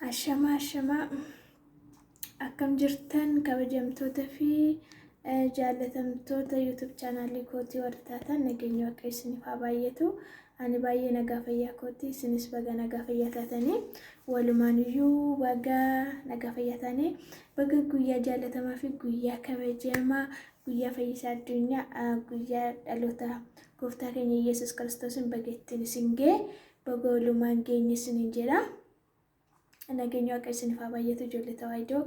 Ashamaa ashamaa akkam jirtan kabajamtoota fi jaallatamtoota YouTube chaanaalii kootii warri taatan, nageenya Waaqayyo isiniif haa baay'atu. Ani baay'ee nagaa fayyaa kooti, isinis baga nagaa fayyaa taatanii, walumaanuyyuu baga nagaa fayyaa taanii, baga guyyaa jaallatamaa fi guyyaa kabajamaa, guyyaa fayyisaa addunyaa, guyyaa dhaloota gooftaa keenya Yesuus Kiristoosiin baga ittiin isin ga'e, baga walumaan geenye isiniin jedha. Nageenya Waaqayyo isiniif haa baay'atu. Ijoollee tawaahidoo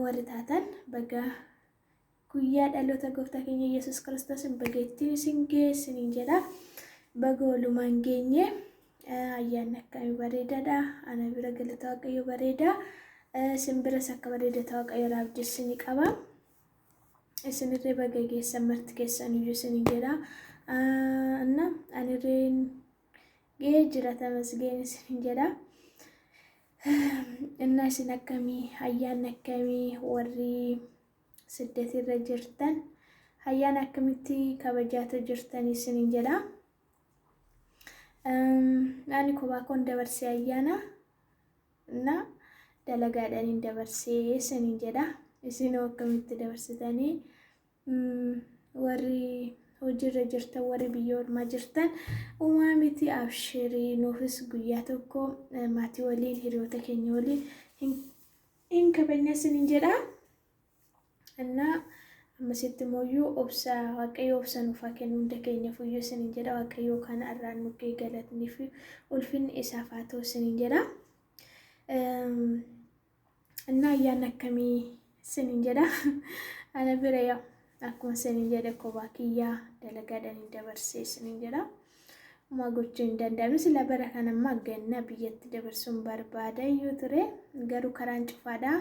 warri taatan, baga guyyaa dhaloota gooftaa keenya Yesuus Kiristoosiin baga ittiin isin ga'e isiniin jedha. Baga walumaan geenye. Ayyaanni akkamii bareedaadha! Ana bira galata Waaqayyo bareeda. Isin biras akka bareedata Waaqayyo raabdii isinii qaba. Isinirree baga geessan marti keessan iyyuu isiniin jedha. Anna anirreen ga'ee jira, tamasgeen isiniin jedha. Innaa isin akkamii? Ayyaanni akkamii? Warri siddatirra jirtan ayyaana akkamitti kabajaatu jirtan isiniin jedha. Ani kophaa koon dabarsee ayyaana na dalagaadhaan hin dabarsee isiniin jedha. Isinoo akkamitti dabarsitanii? Warri hojiirra jirtan, warri biyya ormaa jirtan, uumaa miti, abshirii, nuufis guyyaa tokko maatii waliin, hiriyoota keenya waliin hin kabajna isiniin jedha. Innaa ammasitti immoo obsa, Waaqayyo obsa nuuf haa kennu hunda keenyaaf iyyuu isiniin jedha. Waaqayyo kana irraan nu ga'e galatnii fi ulfinni isaaf haa ta'u isiniin jedha. Innaa ayyaanni akkamii isiniin jedha. Ana bira yaa akkuma isiniin jedhe kophaa kiyyaa dalagaadhaan hin dabarsee isiniin jedha. Homaa gochuu hin danda'amne. Sila bara kana ammaa ganna biyyatti dabarsuun barbaada iyyuu ture, garuu karaan cufaadha.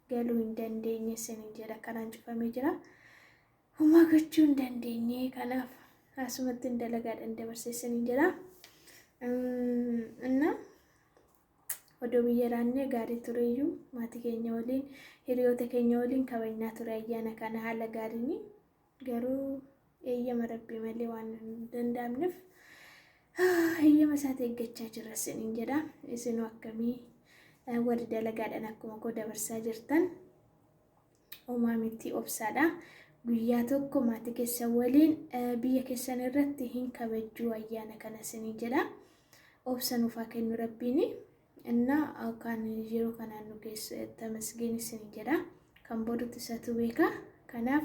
Galuu hin dandeenye isiniin jedha, karaan cufamee jira. Homaa gochuu hin dandeenye, kanaaf asumatti hin dalagaadhaan dabarsee isiniin jedha. Innaa odoo biyya raannee gaarii tureyyuu, maatii keenya waliin, hiriyoota keenya waliin kabajnaa ture ayyaana kana haala gaariin, garuu eeyyama Rabbii malee waan hin danda'amneef eeyyama isaati eeggachaa jirra isiniin jedha. Isinuu akkamii warri dalagaadhaan akkuma koo dabarsaa jirtan? Homaa miti, obsaadha. Guyyaa tokko maatii keessan waliin biyya keessan irratti hin kabajjuu ayyaana kana isiniin jedha. Obsa nuuf haa kennu Rabbiin. Innaa kan yeroo kanaan nu geesse tamasgeen isiniin jedha. Kan borutti isatu beeka. Kanaaf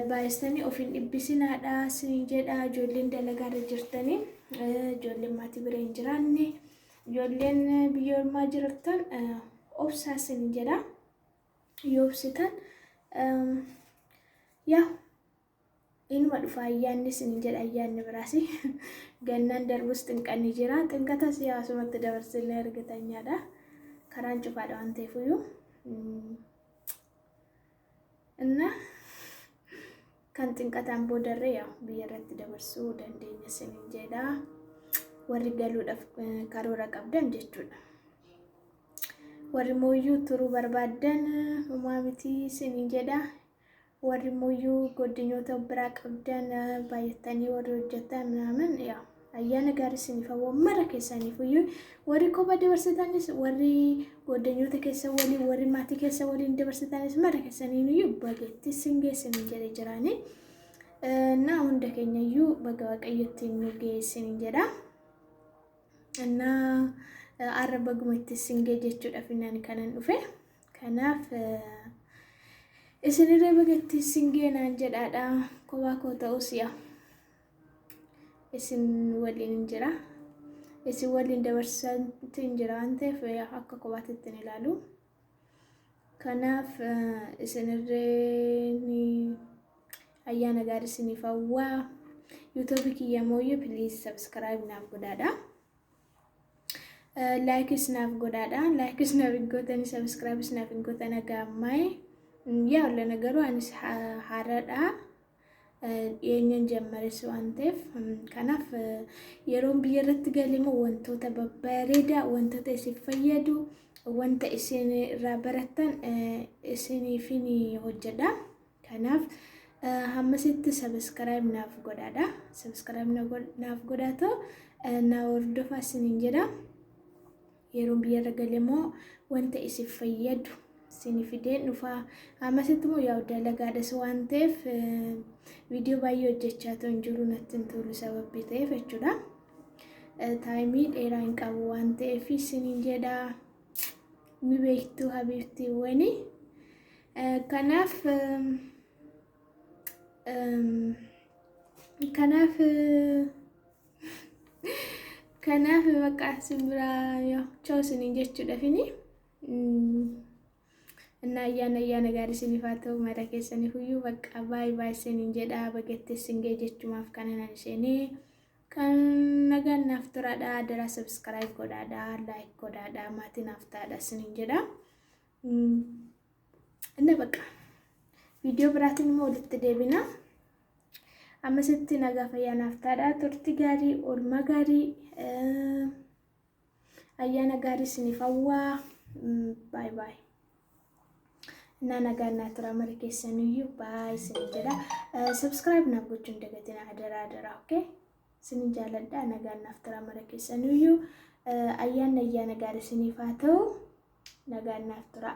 baay'istanii of hin dhibbisinaadha isiniin jedha. Ijoolleen dalagaarra jirtanii, ijoolleen maatii bira hin jiraanne, ijoolleen biyya ormaa jirtan, obsaa isiniin jedha. Yoo obsitan yaa inuma dhufa ayyaanni isiniin jedha. Ayyaanni biraas gannaan darbus xinqanni jira. Xinqatas yaa asumatti dabarsinee argatanyaadha. Karaan cufaadha waan ta'eef iyyuu. Inna kan xinqataan boodarree yaa biyya irratti dabarsuu dandeenya isiniin jedha. Warri galuudhaaf karoora qabdan jechuudha. Warri mooyyuu turuu barbaaddan, homaa miti isiniin jedha. Warri mooyyuu godinyoota biraa qabdan, baay'atanii warri hojjetan minaamin, yaa ayyaana gaarii isiniif hawwa mara keessaniif iyyuu. Warri kophaa dabarsitanis, warri godinyoota keessa waliin, warri maatii keessa waliin dabarsitanis, mara keessaniin iyyuu bageetti isin geessiniin jedhe jiraani. Na hunda keenya iyyuu baga Waaqayyotti nu geessiniin jedha. Innaa arra baguma itti isin ga'e jechuudhaaf innaan kanan dhufe. Kanaaf isinirree baga itti isin ga'e naan jedhaadha. Kophaa koo ta'us yaa isin waliin hin jira. Isin waliin dabarsanti hin jira waan ta'eef akka kophaatti ittiin ilaalu. Kanaaf isinirree ayyaana gaarii isiniif hawwaa. YouTube kiyya mooyyuu please subscribe naaf godhaadha. Likeis naaf godhaadha. Likeis naaf hin gootani, subscribeis naaf hin gootan haga ammaa. Yaa ollana, garuu anis haaraadha. Dhiyeenyan jammares waan ta'eef, kanaaf yeroon biyya irratti gale immoo wantoota babbareedaa, wantoota isin fayyadu, wanta isin irraa barattan isiniifin hojjedha. Kanaaf hammasitti subscribe naaf godhaadha. Subscribe naaf godhaatoo na hordofaa isiniin jedha. Yeroon biyyarra gale immoo wanta isin fayyadu isin fideen dhufaa. Ammasitti immoo yaa'u dalagaadhas waan ta'eef viidiyoo baay'ee hojjechaa ta'u hin jiru, natti hin tolu sababii ta'eef jechuudha. Taayimii dheeraa hin qabu waan ta'eef isiniin jedha, ni beektu habiibtiiwwani. Kanaaf kanaaf kanaaf bakka isin biraa choo isiniin jechuudhaafini. እና ayyaana gaarii isiniif haa ta'u mara keessaniif iyyuu. Bakka baay'ee baay'ee isiniin jedha, bageetti isin ga'e jechumaaf kana nan isheenii kan nagaan naaf turaadha. Adaraa subscribe godhaadha, like godhaadha, maatii naaf ta'aadha isiniin jedha. Inni bakka viidiyoo biraatiin immoo walitti deebina. Ammasitti nagaa fayyaa naaf ta'aadha. Turtii gaarii, oolmaa gaarii, ayyaana gaarii isiniif hawwaa. Baay'ee baay'ee. እና nagaan naa tura mara keessaniyyuu, baay'ee isin jedha. Subscribe naaf gochuun dagatina, adaraa adaraa. Okay, isinin jaaladha. Nagaan naaf tura mara keessaniyyuu. Ayyaanni ayyaana gaarii isiniif haa ta'u. Nagaan naaf tura.